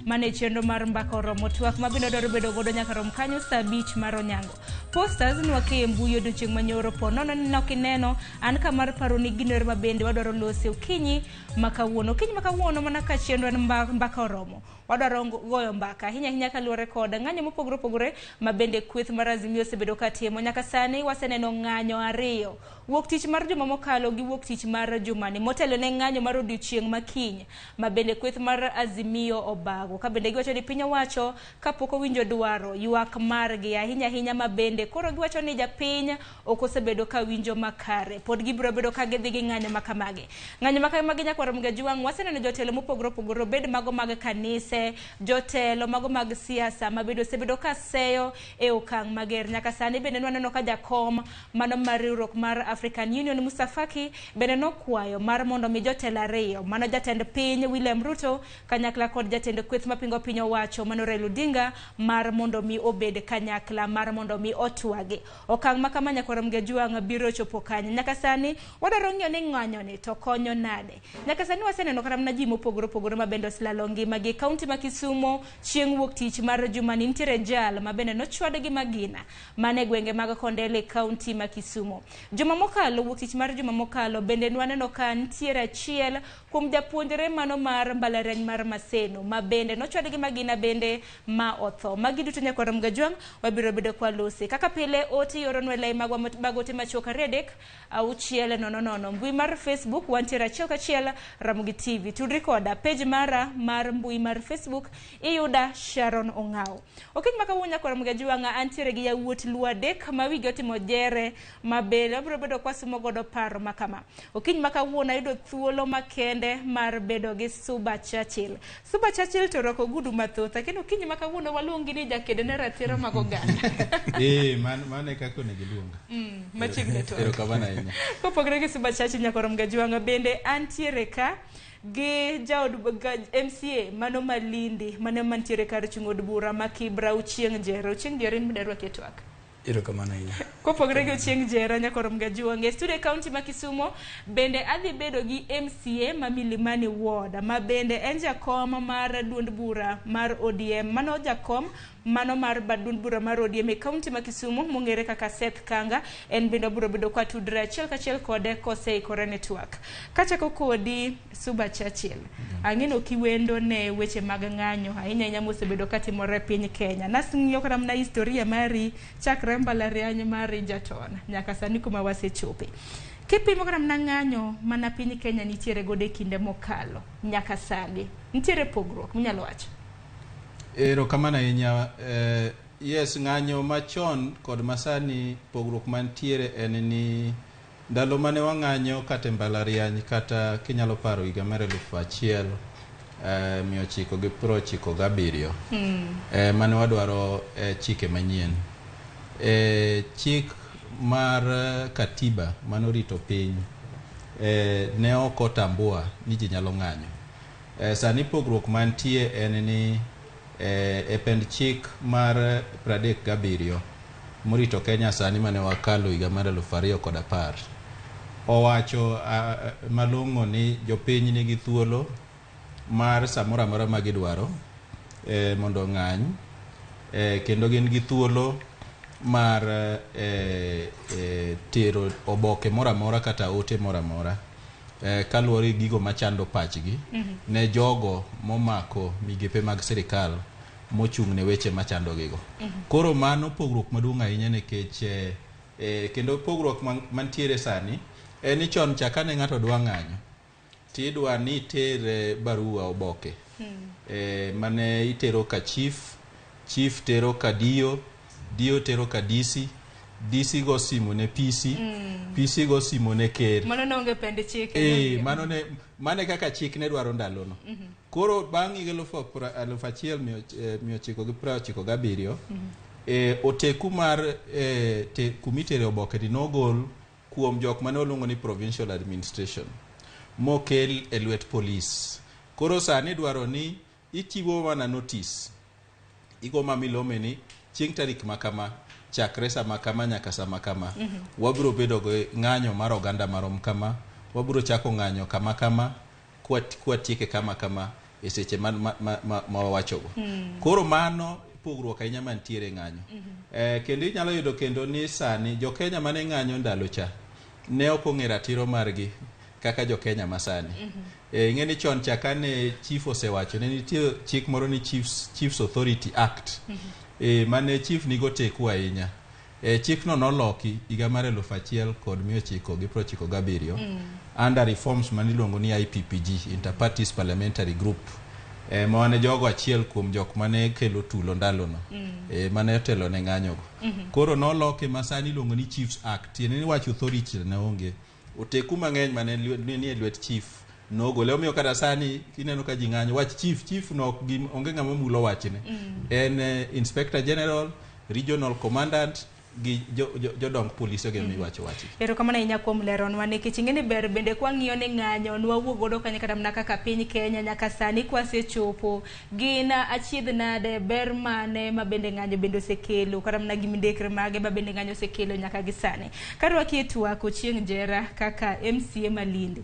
Mane chenro mar Mbaka Oromo twak ma bende dwaro bedo godo nyaka rom kanyo saa 5 mar onyango. Posters nwake e mbui odiochieng' manyoro po nono ni nok ineno an ka mar paro ni gino ero ma bende wadwaro lose okinyi ma kawuono. Okinyi ma kawuono mana ka chenro en Mbaka Oromo. Wadwaro goyo mbaka ahinya ahinya kaluwore kod ng'anyo mopogore opogore ma bende kweth mar Azimio osebedo ka timo. Nyaka sani waseneno ng'anyo ariyo. Wuok tich mar juma mokalo gi wuok tich mar jumani. Motelo ne ng'anyo mar odiochieng' ma kiny ma bende kweth mar Azimio obago. Ka bende giwacho ni piny owacho kapok owinjo dwaro ywak margi ahinya ahinya ma bende koro giwacho ni japiny ok osebedo ka winjo makare. Pod gibiro bedo ka gidhi gi ng'anyo ma kamagi. Ng'anyo ma kamagi nyakwar Mgajwang' waseneno jotelo mopogore opogore obed mago mag kanise, jotelo mago mag siasa ma bende osebedo ka seyo e okang' mager. Nyaka sani bende nwaneno ka jakom mano mar riwruok mar African Union Musa Faki bende nokwayo mar mondo mi jotelo ariyo mano jatend piny William Ruto kanyakla kod jatend kweth mapingo piny owacho mano Raila Odinga mar mondo mi obed kanyakla mar mondo mi otwagi. Okang' ma kama nyakwar Mgajwang' biro chopo kanye? Nyaka sani wadwaro ng'iyo ni ng'anyo ni to konyo nade. Nyaka sani waseneno kata mana ji mopogore opogore ma bende oselalo ngimagi. E kaunti ma Kisumo chieng' wuok tich mar jumani nitiere jal ma bende nochwad gi magina mana e gwenge mag Kondele e kaunti ma Kisumo. Juma mokalo, wuok tich mar juma mokalo bende nwaneno ka nitiere achiel kuom japuonjre mano mar mbalariany mar Maseno ma bende nochwad gi magina bende ma otho. Magi duto nyakwar Mgajwang' wabiro bedo kwa lose. Kaka pile ote ioronwa e lai magwa mag ote machuok 2 3 6 0 0. Mbui mar Facebook wantiere achiel kachiel Ramogi TV. Tudri koda page mara mar mbui mar Facebook iyuda Sharon Ong'awo. Okinyi ma kawuono nyakwar Mgajwang' antiere gi yawuot Luo adek ma wigi otimo jere ma bende wabiro bedo kwasumo godo paro ma kama. Okinyi ma kawuono ayudo thuolo makende mar bedo gi Suba Churchill. Suba Churchill to orwako ogudu mathoth, lakini okinyi ma kawuono waluongi ni jaked ne ratiro mag oganda. Eh, mano e kaka onego iluonga. Machiegni twak. Erokamano ahinya. Kopogore gi Suba Churchill nyakwar Mgajwang' bende antiere ka gi jaod MCA mano Malindi mano mantiere kar chung' od bura ma Kibra Ochieng' Jera. Ochieng' Jera in bende arwaki e twak. Erokamano ahinya. Kopogore gi Ochieng' Jera nyakwar Mgajuong' e studio e kaunti ma Kisumo bende adhi bedo gi MCA ma Milimani Ward ma bende en jakom mar duond bura mar ODM. Mano jakom mano mar bad duond bura mar ODM e kaunti ma Kisumo mong'ere kaka Seth Kanga. En bende wabiro bedo kwa tudre achiel kachiel kode koseikore ne twak. Kachako kodi Suba Churchill, ang'eno kiwendo ne weche mag ng'anyo ahinya ahinya mosebedo katimore e piny Kenya. Nasng'iyo kata mana historia mari chakre mbalariany mar Egerton nyaka sani kuma wasechope. Kipimo kata mana ng'anyo mana piny Kenya nitiere godo e kinde mokalo nyaka sani, nitiere pogruok minyalo wacho? Erokamano ahinya. Yes, ng'anyo machon kod masani pogruok mantiere en ni ndalo mane wang'anyo kata e mbalariany kata kinyalo paro higa mar 1997 mane wadwaro chike manyien. Chik mar katiba mane orito piny ne ok otambua ni ji nyalo ng'anyo. Sani pogruok mantie en ni e pend chik mar 37 morito Kenya sani mane wakalo higa mar 2010 owacho malong'o ni jopiny nigi thuolo mar samoro amora ma gidwaro mondo ong'any kendo gin gi thuolo mar tero oboke moro amora kata ote moro amora kaluwore gi gigo machando pachgi ne jogo momako migepe mag sirikal mochung' ne weche machando gigo. Koro mano pogruok maduong' ahinya nikech kendo pogruok mantiere sani en ni chon cha kane ng'ato dwa ng'anyo tidwa ni iter barua oboke mane itero ka chief, chief tero ka DO, DO tero ka DC, DC go simu ne PC, PC go simu ne ker. Mano ne onge pend chik. Mano ne mane kaka chik ne dwaro ndalono. Koro bang' higa 1997 oteku mar kumitere oboke ni nogol kuom jok mane waluongo ni provincial administration mokel e lwet polis. Koro sani dwaro ni ichiwo mana notice, igo ma milome ni chieng' tarik ma kama chakre sama kama nyaka sama kama wabiro bedo gi ng'anyo mar oganda marom kama, wabiro chako ng'anyo kama kama kwatieke kama kama e seche ma, ma, ma, ma, ma wawachogo. Koro mano pogruok ahinya mantiere e ng'anyo. Kendo inyalo yudo kendo ni sani jo Kenya mane ng'anyo ndalo cha ne ok ong'e ratiro margi kaka jo Kenya masani. Ing'e ni chon cha kane chief osewacho ne nitie chik moro ni Chiefs Authority Act mane chief nigo teku ahinya. Chikno noloki higa mar 1997 under reforms maniluongo ni IPPG, Inter-Parties Parliamentary Group, mane jogo achiel kuom jok mane kelo tulo ndalono mane otelo ne ng'anyogo. Koro noloke ma sani iluongo ni Chiefs Act, tiende ni wach authority ne onge. Oteku mang'eny mane nie lwet chief nogole. Omiyo kata sani ineno ka ji ng'anyo wach chief, chief no ok onge ng'ama mulo wachne. En inspector general, regional commandant gi jodong polise gi miwacho wachgi. Erokamano ahinya kuom leronwa nikech ing'e ni ber bende kwang'iyo ni ng'anyo nwawuok godo kanyo kata mana kaka piny Kenya nyaka sani kwasechopo gin achiedh nade, ber mane ma bende ng'anyo bende osekelo kata mana gi midekre mage ma bende ng'anyo osekelo nyaka gi sani. Karwaki e twak Ochieng' Jera kaka MCA Malindi.